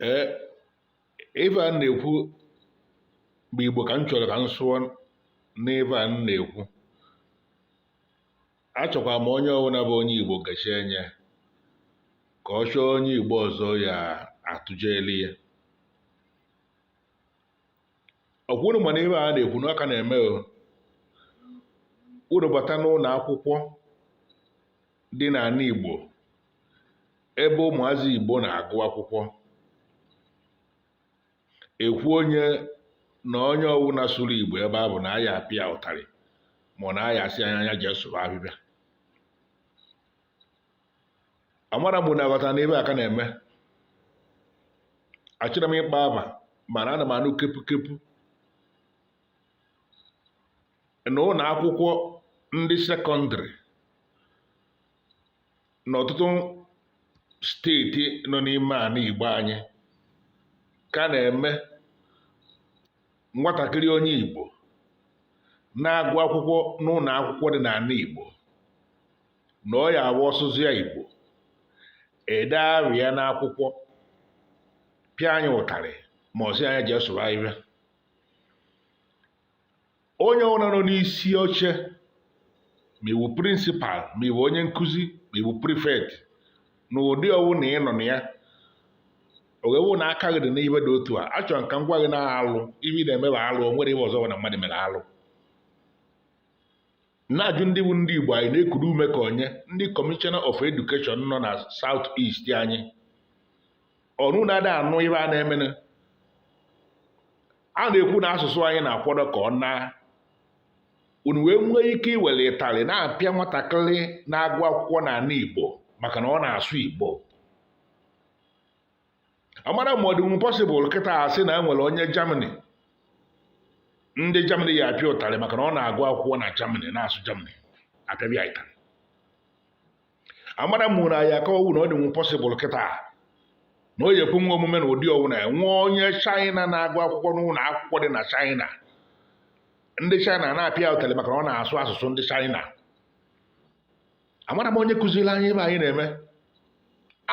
Ee, ife a na-ekwu bụ Igbo ka m chọrọ ka m sụọ n'ife a m na-ekwu. Achọkwa m onye ọbụla bụ onye Igbo gechie nye ka ọ chọọ onye Igbo ọzọ ya atụjeli ya. Ọkwa unu ma na ife a na-ekwu na ọ ka na-eme o. Unu bata n'ụlọ akwụkwọ dị n'ala Igbo ebe ụmụazị Igbo na-agụ akwụkwọ, ekwu onye na onye ọbụla sụrụ Igbo ebe ahụ na aya apịa ụtarị ma ọ na aya asị anya anya jee sụrụ ahịhịa. Amara m na aghọta na ife a ka na-eme. Achọrọ m ịkpa aba, mana ana m anụ kepu kepu na ụlọ akwụkwọ ndị sekọndịrị n'ọtụtụ steeti nọ n'ime ala Igbo anyị ka na-eme nwatakịrị onye Igbo na-agụ akwụkwọ n'ụlọ akwụkwọ dị n'ala Igbo na ọ ya awụ ọsụzụ ya Igbo ede arịa n'akwụkwọ pịa anyị ụtarị ma ọ sị anyị jee sụrụ ahịhịa. Onye ọbụla nọ n'isi oche, ma ị wụ prịnsịpal, ma ị wụ onye nkụzi, ma ị wụ prifekt, na ụdị ọwụ na ị nọ na ya, ọ ga-ewu na aka gị dị n'ihe dị otu a. Achọrọ m ka m gwa gị na alụ ife ị na-eme bụ alụ. O nwere ife ọzọ bụ na mmadụ mere alụ. Na-ajụ ndị bụ ndị Igbo, anyị na-ekuru ume ka onye ndị kọmishọna of edukeshọn nọ na South East anyị ọnụ na-ada anụ ife a na-emenụ. A na-ekwu na asụsụ anyị na-akwado ka ọ naa, unu wee nwee ike iwere ịtarị na-apịa nwatakịrị na-agụ akwụkwọ n'ala Igbo maka na ọ na-asụ Igbo. Amara ma ọ dị possible kịta asị na e nwere onye Germany, ndị Germany ya apịa ụtarị maka na ọ na-agụ akwụkwọ na Germany na-asụ Germany, apịabịa ịtarị. Amara m na ya akọwụ na ọ dị possible kịta na o yekwu nwa omume na ụdị ọwụ na enwe onye China na-agụ akwụkwọ n'ụlọ akwụkwọ dị na China, ndị China na-apịa ụtarị maka na ọ na-asụ asụsụ ndị China. Amara m onye kụziri anyị ebe anyị na-eme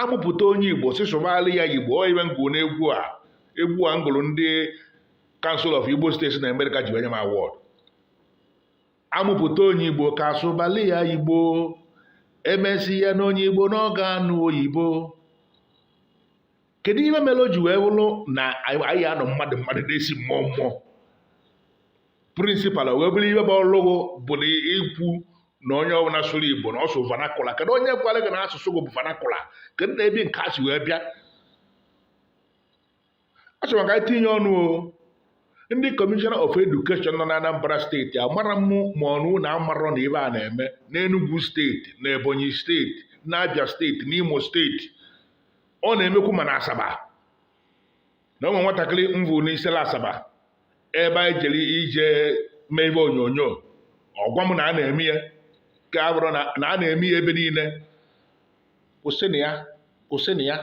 amụpụta onye Igbo si sụbalị ya Igbo. Ọ ibe ngụ n'egwu a, egwu a ngụrụ ndị Council of Igbo States na America ji enye m award. Amụpụta onye Igbo ka asụbalị ya Igbo, emesi ya na onye Igbo na ọ ga-anụ oyibo. Kedu ihe mere o ji wee bụrụ na anyị anọ mmadụ mmadụ na-esi mmụọ mmụọ? Prịnsịpal wee bụrụ ihe bụ ọlụgụ bụ na ikwu na onye ọbụla sụrụ Igbo na ọ sụ vernacular. Kedu onye gwara gị na asụsụ gị bụ vernacular? Kedu na ebe nke a si wee bịa? Achọrọ m ka anyị tinye ọnụ o. Ndị kọmishọna of edukeshọn nọ na Anambra steeti, amara m ma ọnụ na amarọ na ibe a na-eme n'Enugu steeti, na Ebonyi steeti, na Abia steeti, n'Imo steeti, ọ na-emekwu ma na Asaba. Na ụmụ nwatakịrị mvụ n'Isele Asaba ebe anyị jere ije mee ibe onyonyo, ọ gwa m na a na-eme ya ka a bụrụ na a na-eme ya ebe niile. Kwụsịnụ ya, kwụsịnụ ya.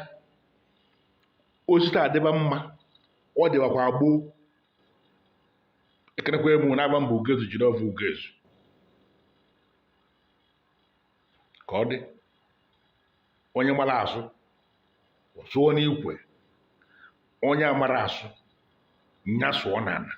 Osita adịba mma, ọ dịbakwa gboo. Ekenekwa emu na-aba mbụ Ugezu jiri ọvụ Ugezu ka ọ dị. Onye mara asụ ọ sụọ n'ikwe, onye amara asụ nya sụọ n'ala.